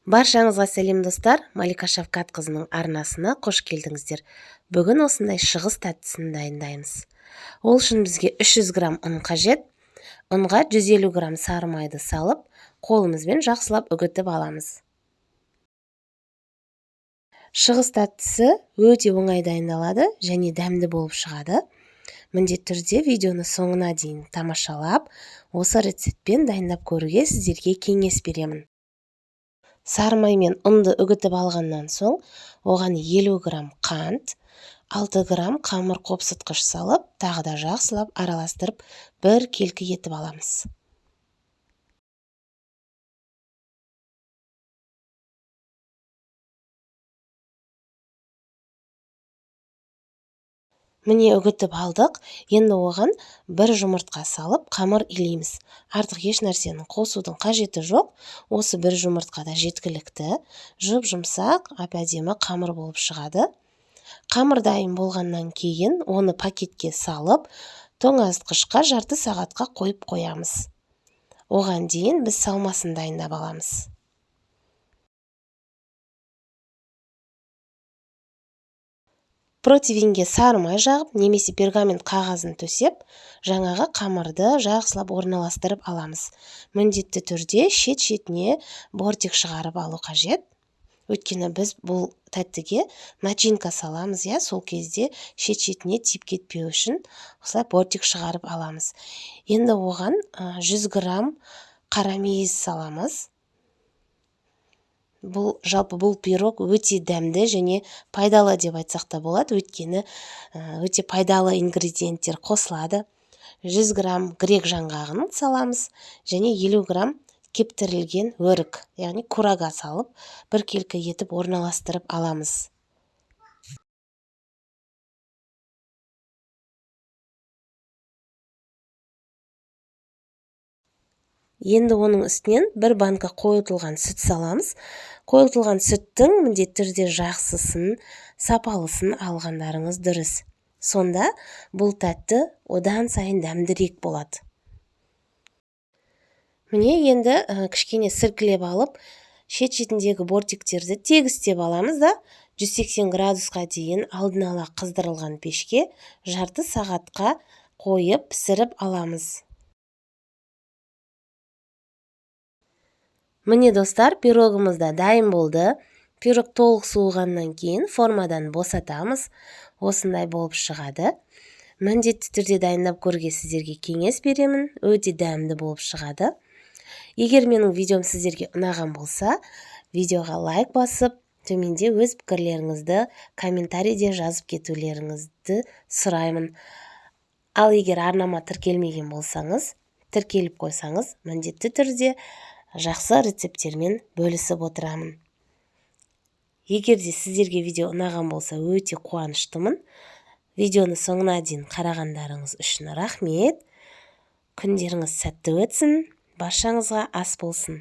Баршаңызға сәлем, достар! Малика Шавкатқызының арнасына қош келдіңіздер. Бүгін осындай шығыс тәттісін дайындаймыз. Ол үшін бізге 300 грамм ұн қажет. Ұнға 150 грамм сары майды салып, қолымызбен жақсылап үгітіп аламыз. Шығыс тәттісі өте оңай дайындалады және дәмді болып шығады. Міндетті түрде видеоны соңына дейін тамашалап, осы рецептпен дайындап көруге сіздерге кеңес беремін. Сары май мен ұнды үгітіп алғаннан соң, оған 50 грамм қант, 6 грамм қамыр қопсытқыш салып, тағы да жақсылап араластырып, бір келкі етіп аламыз. Міне, үгітіп алдық. Енді оған бір жұмыртқа салып, қамыр илейміз. Артық еш нәрсені қосудың қажеті жоқ. Осы бір жұмыртқа да жеткілікті. Жұп-жұмсақ, әп-әдемі қамыр болып шығады. Қамыр дайын болғаннан кейін оны пакетке салып, тоңазытқышқа жарты сағатқа қойып қоямыз. Оған дейін біз салмасын дайындап аламыз. Противеньге сары май жағып немесе пергамент қағазын төсеп, жаңағы қамырды жақсылап орналастырып аламыз. Міндетті түрде шет-шетіне бортик шығарып алу қажет. Өйткені біз бұл тәттіге начинка саламыз, иә, сол кезде шет-шетіне тиіп кетпеу үшін осылай бортик шығарып аламыз. Енді оған 100 грамм қара мейіз саламыз. Бұл жалпы бұл пирог өте дәмді және пайдалы деп айтсақ та болады, өйткені өте пайдалы ингредиенттер қосылады. 100 грамм грек жаңғағын саламыз және 50 грамм кептірілген өрік, яғни курага салып, біркелкі етіп орналастырып аламыз. Енді оның үстінен бір банка қойытылған сүт саламыз. Қойытылған сүттің міндетті түрде жақсысын, сапалысын алғандарыңыз дұрыс. Сонда бұл тәтті одан сайын дәмдірек болады. Міне, енді кішкене сіркілеп алып, шет-шетіндегі бортиктерді тегістеп аламыз да, 180 градусқа дейін алдын ала қыздырылған пешке жарты сағатқа қойып пісіріп аламыз. Міне, достар, пирогымыз да дайын болды. Пирог толық суығаннан кейін формадан босатамыз. Осындай болып шығады. Міндетті түрде дайындап көруге сіздерге кеңес беремін. Өте дәмді болып шығады. Егер менің видеом сіздерге ұнаған болса, видеоға лайк басып, төменде өз пікірлеріңізді комментарийде жазып кетулеріңізді сұраймын. Ал егер арнама тіркелмеген болсаңыз, тіркеліп қойсаңыз, міндетті түрде жақсы рецепттермен бөлісіп отырамын. Егер де сіздерге видео ұнаған болса, өте қуаныштымын. Видеоны соңына дейін қарағандарыңыз үшін рахмет. Күндеріңіз сәтті өтсін. Баршаңызға ас болсын.